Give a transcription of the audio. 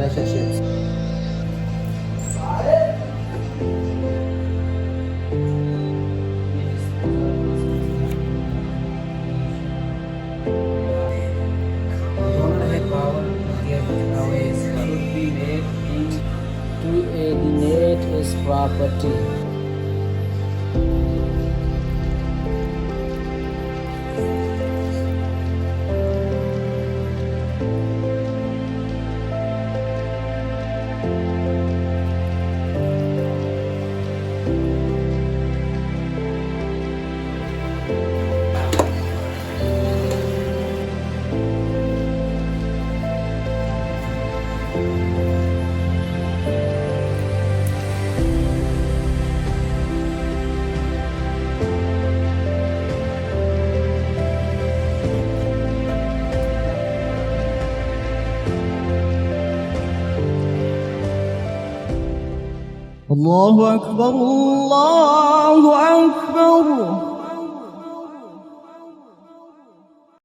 Relationships. Donor have power to give away should be made in to alienate his property. الله أكبر، الله أكبر.